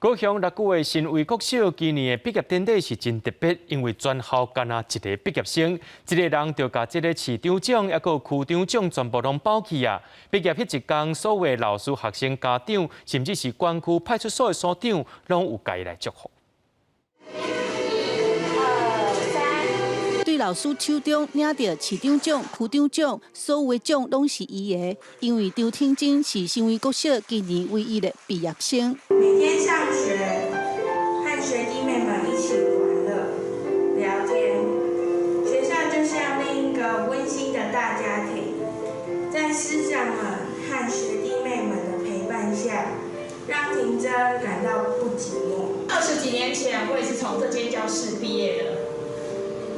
高雄六龜的新威國小今年的畢業典禮是真特別，因為全校干焦一個畢業生，一个人就共這个市長獎抑閣有區長獎全部攏包去啊！畢業彼一工，所有的老師、學生、家長，甚至是管區派出所的所長，攏有共伊來祝福。一、二、三。對老師手中領著市長獎、區長獎，所有的獎攏是伊的，因為張挺真是新威國小今年唯一的畢業生。每天上學，和學弟妹們一起玩樂、聊天，學校就像另一個溫馨的大家庭，在師長們和學弟妹們的陪伴下，讓挺真感到不寂寞。20幾年前，我也是從這間教室畢業的，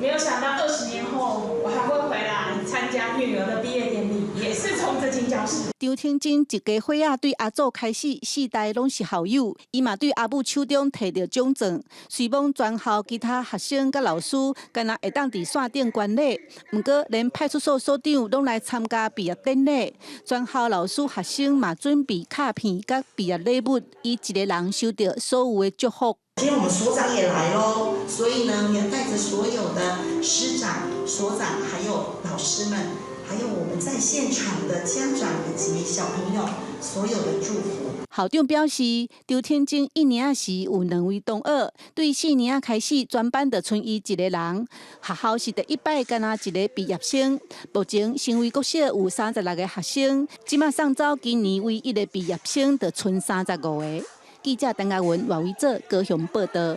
沒有想到20年後，我還會回來參加女兒的畢業典禮，也是從這間教室。張挺真一家伙仔對阿祖開始，四代攏是校友，伊嘛對阿母手中提著獎狀。雖罔全校其他學生佮老師，敢若會當佇線頂觀禮，毋過連派出所所長攏來參加畢業典禮。全校老師學生嘛準備卡片佮畢業禮物，伊一个人收著所有的祝福。今天我們所長也來嘍，所以呢，也帶着所有的師長、所長，還有老師們，還有我們在現場的家長以及小朋友，所有的祝福。校長表示，張挺真一年仔時有兩位同學，對四年仔開始，全班就賰伊一个人。學校是第一擺干焦一个畢業生。目前新威國小有36個學生，這馬送走今年唯一的畢業生，就賰35個。記者鄧亞文、賴偉哲高雄報道。